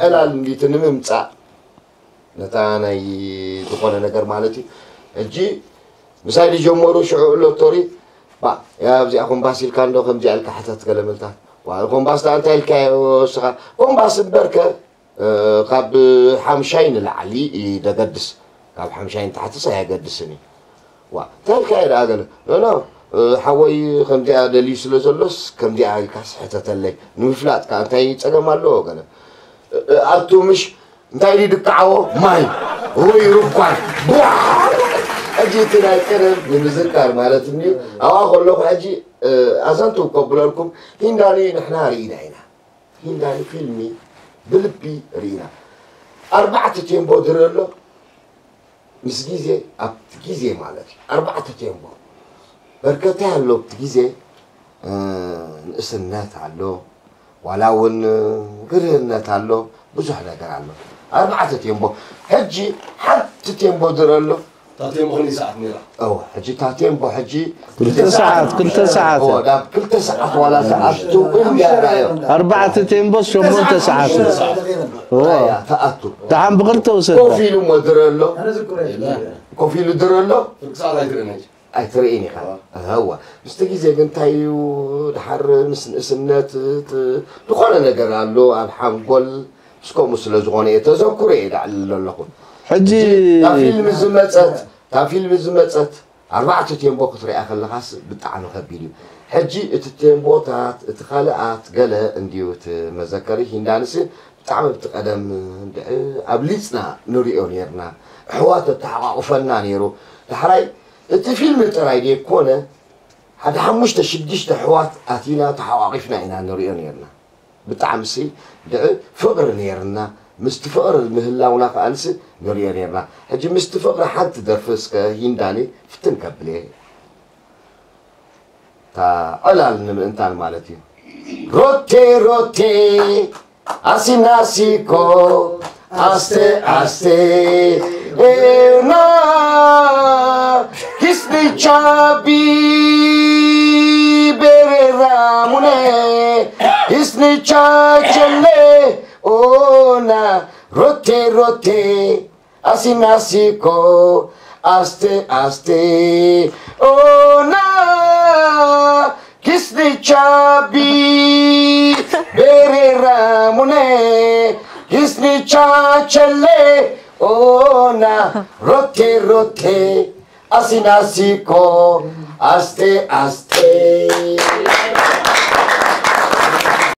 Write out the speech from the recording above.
ዕላል እንዲቲ ንምምጻእ ነታ ናይ ዝኾነ ነገር ማለት እዩ። ሕጂ ምሳይ ዝጀመሩ ሽዑ ሎቶሪ ባ ኣብዚኣ ኮምባስ ኢልካ እንዶ ከምዚኣ ኢልካ ሕተት ገለ ምልታት ዋ ኮምባስ ዳ እንታይ ኢልካዮ ስኻ ኮምባስ እምበርከ ካብ ሓምሻይ ንላዕሊ ደገድስ ካብ ሓምሻይ ንታሕትስ ኣየገድስን እዩ ዋ እንታይ ኢልካዮ ደኣ ገለ ኖ ሓወይ ከምዚኣ ደልዩ ስለ ዘሎስ ከምዚኣ ኢልካስ ሕተተለይ ንምፍላጥ ከኣ እንታይ ጸገም ኣለዎ ገለ ኣቱ ምሽ እንታይ ድዩ ድክዓዎ ማይ ወይ ሩኳር ቡዓ ሕጂ እቲ ናይ ቀደም ንምዝካር ማለት እንድዩ ኣብኣ ከለኹ ሕጂ ኣዛንቱ ከብለልኩም ሂንዳኒ ንሕና ርኢና ኢና ሂንዳኒ ፊልሚ ብልቢ ርኢና ኣርባዕተ ቴምቦ ድረ ኣሎ ምስ ግዜ ኣብቲ ግዜ ማለት እዩ ኣርባዕተ ቴምቦ በርከታይ ኣሎ ኣብቲ ግዜ ንእስነት ኣሎ ዋላ እውን ግርህነት ኣሎ ብዙሕ ነገር ኣሎ ኣርባዕተ ቴምቦ ሕጂ ሓንቲ ቴምቦ ድረ ኣሎ እታ ቴምቦ ክንደይ ሰዓት ነይራ እወ ሕጂ እታ ቴምቦ ሕጂ ክልተ ሰዓት ክልተ ሰዓት እወ ናብ ክልተ ሰዓት ዋላ ሰዓት ትውዕል እንዲያ ራእዮ ኣርባዕተ ቴምቦስ ሸሞንተ ሰዓት እወ እያ ተኣቱ ደሓን ብክልተ ውሰዳ ኮፍ ኢሉ እሞ ድረ ኣሎ ኮፍ ኢሉ ድረ ኣሎ ፍርቂ ሰዓት ኣይትርእን ሕጂ ኣይትርእን ኢኻ እዋ ምስቲ ግዜ ግን እንታይ እዩ ድሓር ምስ ንእስነት ዝኾነ ነገር ኣሎ ኣብ ሓንጎል ምስ ከምኡ ስለ ዝኾነ እየ ተዘክሮ እየ ዳዕልሎ ኣለኹ ሕጂ እታ ፊልም ዝመፀት እታ ፊልም ዝመፀት ኣርባዕተ ቴምቦ ክትሪኣ ከለኻስ ብጣዕሚ ከቢድ እዩ ሕጂ እቲ ቴምቦታት እቲ ካልኣት ገለ እንድዩ እቲ መዘከሪ ሂንዳንስ ብጣዕሚ ኣብቲ ቀደም እንድዒ ኣብሊፅና ንሪኦ ነርና ኣሕዋት ኣተሓቋቑፈና ነይሩ ዳሕራይ እቲ ፊልም ጥራይ ደይኮነ ሓደ ሓሙሽተ ሽዱሽተ ኣሕዋት ኣቲና ተሓቋቒፍና ኢና ንሪኦ ነርና ብጣዕምሲ ድዒ ፍቕሪ ነይርና ምስቲ ፍቕሪ ምህላውና ከኣንስ ንሪኦ ነይርና ሕጂ ምስቲ ፍቕሪ ሓንቲ ደርፊ እስከ ሂንዳኒ ፍትን ከብል እየ እታ ዕላል ንምእንታን ማለት እዩ ሮቴ ሮቴ ኣሲናሲኮ ኣስቴ ኣስቴ ኤና ኪስኒ ቻቢ ቤሬራሙኔ ኪስኒ ቻቸሌ ኦና ሮቴ ሮቴ ኣሲናሲኮ ኣስቴ ኣስቴ ኦና ኪስኒ ቻቢ ቤሬራሙኔ ኪስኒ ቻቸሌ ኦና ሮቴ ሮቴ ኣሲናሲኮ ኣስቴ ኣስቴ